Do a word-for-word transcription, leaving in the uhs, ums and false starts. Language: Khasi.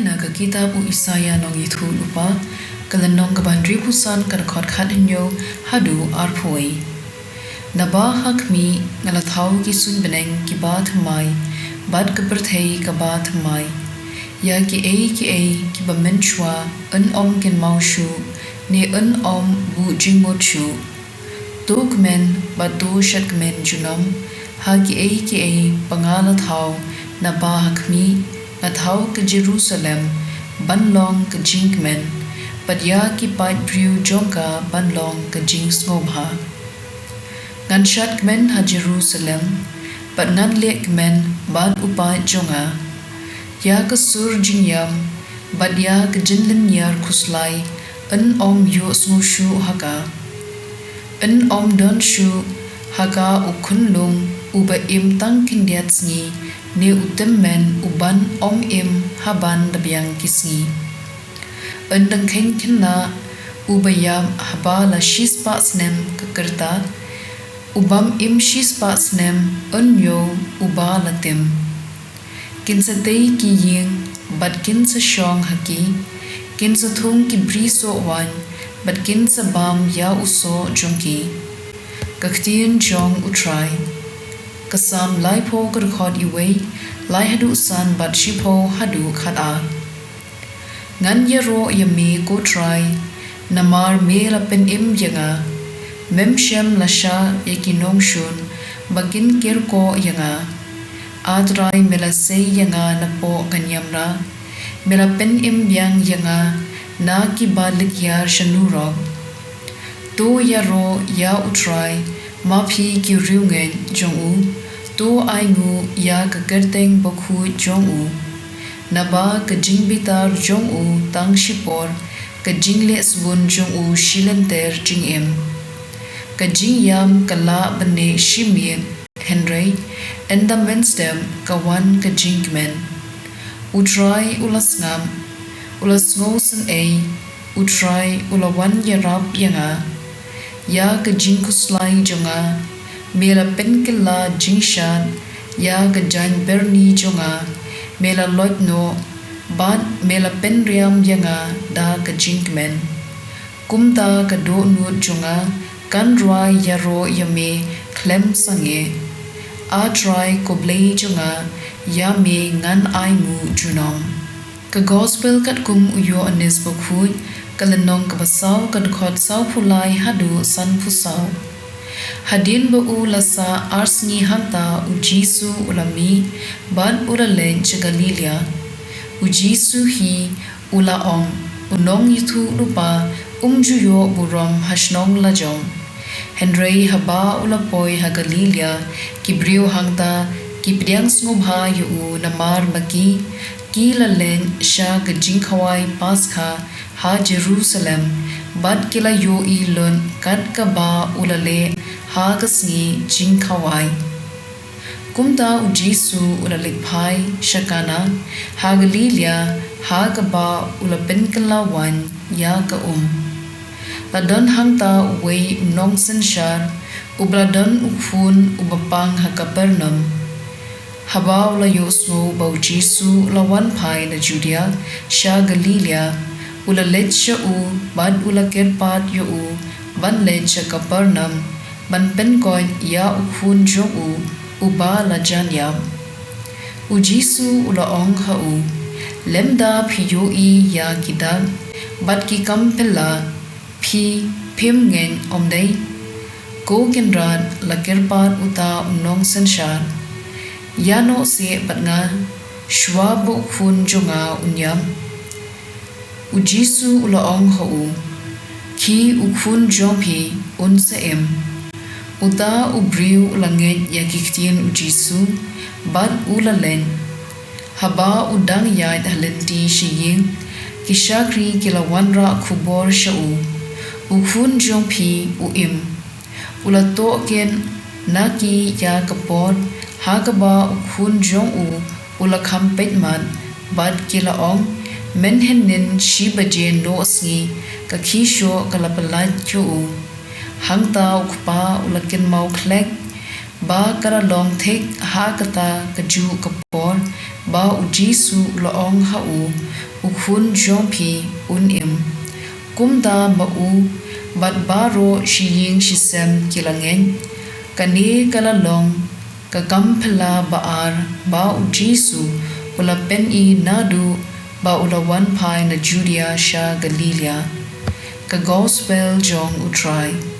Na ka kitab u Isaïah nongïathuhlypa, ka lynnong kaba hynriewphew san, ka dkhot khathynñiew haduh arphew wei. Naba ha khmih nga la thaw ki suiñ bneng kiba thymmai, bad ka pyrthei kaba thymmai. Ïa kiei kiei kiba mynshuwa yn ym kynmaw shuh, ne yn ym buh jingmut shuh. To kmen bad to shadkmen junom ha kiei kiei ba nga la thaw, naba ha khmih nga thaw ka Jerusalem ban long ka jingkmen, bad ïa ki paid briew jong ka ban long ka jingsngewbha. Ngan shadkmen ha Jerusalem, bad ngan leh kmen bad u paid jong nga. Ïa ka sur jingïam bad ïa ka jinglyniar khuslai yn ym ïohsngew shuh ha ka. Yn ym don shuh ha ka u khunlung uba im tang khyndiat sngi, ne u tymmen uban ym im haban da biang ki sngi. Yn dang kheiñ khynnah uba ïap haba la shispah snem ka kyrta, u bym im shispah snem yn ñiew uba la tim. Kin sa tei ki ïing bad kin sa shong ha ki, kin sa thung ki bri soh waiñ bad kin sa bam ïa u soh jong ki. Ka ktien jong U Trai. Ka Salm laiphew, ka dkhot iwei lai haduh san bad shiphew haduh khatar. Ngan ïaroh ïa me, ko Trai, namar me la pynim ïa nga. Mem shym la shah ïa ki nongshun ba kin kyrkhu ïa nga. A Trai, me la sei ïa nga napoh ka niamra. Me la pynim biang ïa nga na kiba leit ïar sha nurok. To ïaroh ïa U Trai, ma phi ki riewngeit jong u. To ainguh ïa ka kyrteng bakhuid jong u. Naba ka jingbitar jong u tang shipor, ka jingleh sbun jong u shi lynter jingim. Ka jingïam ka lah ban neh shi miet, hynrei ynda mynstep ka wan ka jingkmen. U Trai u la sngap, u la sngewsynei, U Trai u la wan ïarap ïa nga. Ïa ka jingkhuslai jong nga me la pynkylla jingshad, ïa ka jaiñ byrni jong nga me la loit noh, bad me la pynriam ïa nga da ka jingkmen. Kumta ka dohnud jong nga kan rwai ïaroh ïa me khlem sangeh. A Trai, ko Blei jong nga, ïa me ngan ainguh junom. Ka Gospel katkum u Ïoannis Bakhuid, ka lynnong kaba saw, ka dkhot sawphew lai haduh sanphew saw. Hadien ba u la sah ar sngi hangta, U Jisu u la mih bad u la leit sha Galilaïa. U Jisu hi u la ong, u nongïathuhlypa um ju ïoh burom ha shnong lajong. Hynrei haba u la poi ha Galilaïa, ki briew hangta ki pdiang sngewbha ïa u, namar ma ki ki la leit sha ka jingkhawai Paskha ha Jerusalem, bad ki la ïohi lut kat kaba u la leh ha ka sngi jingkhawai. Kumta U Jisu u la leit phai sha Kana ha Galilaïa, ha kaba u la pynkylla waiñ ïa ka um. La don hangta uwei u nongsynshar uba la don u khun uba pang ha Kapernaum. Haba u la ïohsngew ba U Jisu u la wan phai na Judia sha Galilaïa, u la leit sha u bad u la kyrpad ïa u ban leit sha Kapernaum ban pynkoit ïa u khun jong u uba la jan ïap. U Jisu u la ong ha u, lymda phi ïohi ïa ki dak bad ki kam phylla, phi phim ngeit, ym dei? Ko Kynrad, la kyrpad uta u nongsynshar, ïa noh seh bad nga shuwa ba u khun jong nga un ïap. U Jisu u la ong ha u, khie u khun jong phi un sa im. Uta u briew u la ngeit ïa ki ktien U Jisu bad u la leit. Haba u dang ïaid ha lynti sha ïing, ki shakri ki la wanrah khubor sha u, u khun jong phi u im. U la tohkit na ki ïa ka por ha kaba u khun jong u u la kham peit mat, bad ki la ong, mynhynnin shi baje noh sngi ka khie shoh ka la pyllait ïa u. Hangta u kpa u la kynmaw khlek ba ka la long thik ha kata kajuh ka por, ba u Jisu u la ong ha u, u khun jong phi un im. Kumta ma u bad baroh shi ïing shi sem ki la ngeit. Kane ka la long ka kam phylla ba ar ba u Jisu u la pyni naduh ba u la wan phai na Judia sha Galilaia. Ka Gospel jong U Trai.